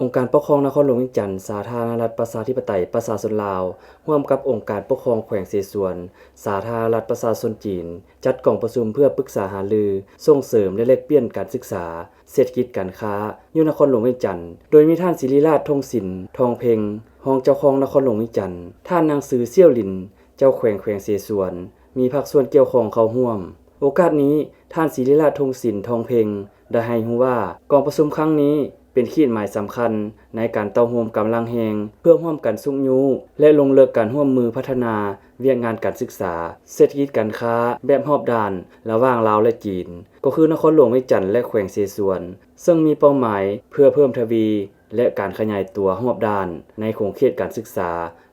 ອົງການປົກຄອງນະຄອນຫຼວງວຽງຈັນ ສາທາລະນະລັດ ປະຊາທິປະໄຕ ປະຊາຊົນລາວ ຮ່ວມກັບອົງການປົກຄອງແຂວງເສສວນ ສາທາລະນະລັດ ປະຊາຊົນຈີນ ຈັດກອງປະຊຸມເພື່ອປຶກສາຫາລື, ສົ່ງເສີມ ແລະ ແລກປ່ຽນການສຶກສາ, ເສດຖະກິດ, ການຄ້າ ຢູ່ນະຄອນຫຼວງວຽງຈັນ, ໂດຍມີທ່ານ ສິລິລາດ ທົງສິນ ທອງເພັງ ຮອງເຈົ້າຄອງນະຄອນຫຼວງວຽງຈັນ, ທ່ານ ນາງ ຊື ສ່ຽວລິນ ເຈົ້າແຂວງແຂວງເສສວນ, ມີພາກສ່ວນກ່ຽວຂ້ອງເຂົ້າຮ່ວມ. ໂອກາດນີ້, ທ່ານ ສິລິລາດ ທົງສິນ ທອງເພັງ ໄດ້ໃຫ້ຮູ້ວ່າ ກອງປະຊຸມຄັ້ງນີ້ ເປັນຂີດໝາຍສຳຄັນໃນການເຕົ້າໂຮມກຳລັງແຮງ ເພື່ອຮ່ວມກັນຊຸກຍູ້ ແລະ ລົງເລິກການຮ່ວມມືພັດທະນາວຽກງານການສຶກສາ, ເສດຖະກິດ, ການຄ້າ ແບບຮອບດ້ານ ລະຫວ່າງລາວ ແລະ ຈີນ, ກໍຄືນະຄອນຫຼວງວຽງຈັນ ແລະ ແຂວງເສສວນ, ເຊິ່ງມີເປົ້າໝາຍເພື່ອເພີ່ມທະວີ ແລະ ການຂະຫຍາຍຕົວຮອບດ້ານໃນຂົງເຂດການສຶກສາ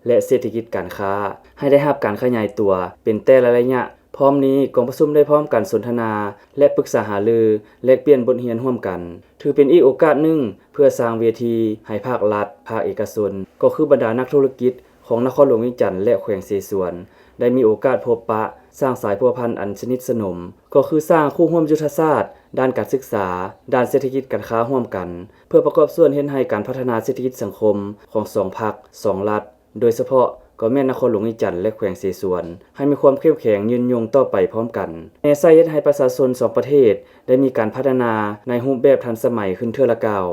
ແລະ ເສດຖະກິດການຄ້າ ໃຫ້ໄດ້ຮັບການຂະຫຍາຍຕົວເປັນແຕ່ລະໄລຍະ. ພ້ອມນີ້, ກອງປະຊຸມໄດ້ພ້ອມກັນສົນທະນາ ແລະ ປຶກສາຫາລື, ແລກປ່ຽນບົດຮຽນຮ່ວມກັນ, ຖືເປັນອີກໂອກາດໜຶ່ງເພື່ອສ້າງເວທີໃຫ້ພາກລັດ, ພາກເອກະຊົນ, ກໍຄືບັນດານັກທຸລະກິດຂອງນະຄອນຫຼວງວຽງຈັນ ແລະ ແຂວງເສສວນ ໄດ້ມີໂອກາດພົບປະ, ສ້າງສາຍພົວພັນອັນສະໜິດສະໜົມ, ກໍຄືສ້າງຄູ່ຮ່ວມຍຸດທະສາດດ້ານການສຶກສາ, ດ້ານເສດຖະກິດການຄ້າຮ່ວມກັນ, ເພື່ອປະກອບສ່ວນເຮັດໃຫ້ການພັດທະນາເສດຖະກິດສັງຄົມຂອງສອງພັກ, ສອງລັດ, ໂດຍສະເພາະກໍແມ່ນນະຄອນຫຼວງວຽງຈັນ ແລະ ແຂວງເສສວນ ໃຫ້ມີຄວາມເຂັ້ມແຂງຍືນຍົງຕໍ່ໄປພ້ອມກັນ, ແນໃສ່ເຮັດໃຫ້ປະຊາຊົນສອງປະເທດໄດ້ມີການພັດທະນາໃນຮູບແບບທັນສະໄໝຂຶ້ນເທື່ອລະກ້າວ.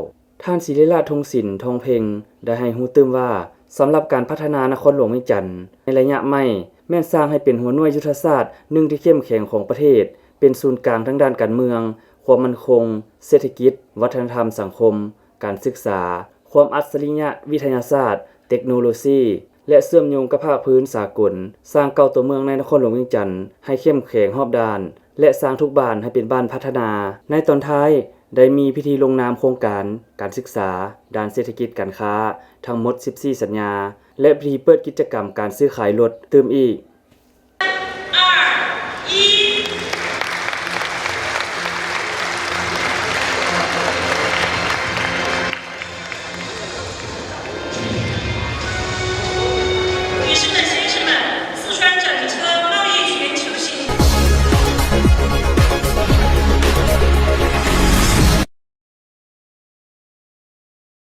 ທ່ານ ສິລິລາດ ທົງສິນ ທອງເພັງ ໄດ້ໃຫ້ຮູ້ຕື່ມວ່າ ສຳລັບການພັດທະນານະຄອນຫຼວງວຽງຈັນໃນໄລຍະໃໝ່ ແມ່ນສ້າງໃຫ້ເປັນຫົວໜ່ວຍຍຸດທະສາດໜຶ່ງທີ່ເຂັ້ມແຂງຂອງປະເທດ, ເປັນສູນກາງທາງດ້ານການເມືອງ, ຄວາມໝັ້ນຄົງ, ເສດຖະກິດ, ວັດທະນະທຳສັງຄົມ, ການສຶກສາ, ຄວາມອັດສະລິຍະວິທະຍາສາດ, ເຕັກໂນໂລຊີ ແລະ ເຊື່ອມໂຍງກັບພາກພື້ນສາກົນ, ສ້າງເກົ້າຕົວເມືອງໃນນະຄອນຫຼວງວຽງຈັນໃຫ້ເຂັ້ມແຂງຮອບດ້ານ ແລະ ສ້າງທຸກບ້ານໃຫ້ເປັນບ້ານພັດທະນາ. ໃນຕອນທ້າຍ ໄດ້ມີພິທີລົງນາມໂຄງການການສຶກສາດ້ານເສດຖະກິດການຄ້າທັງໝົດສິບສີ່ສັນຍາ ແລະ ພິທີເປີດກິດຈະກຳການຊື້ຂາຍລົດຕື່ມອີກ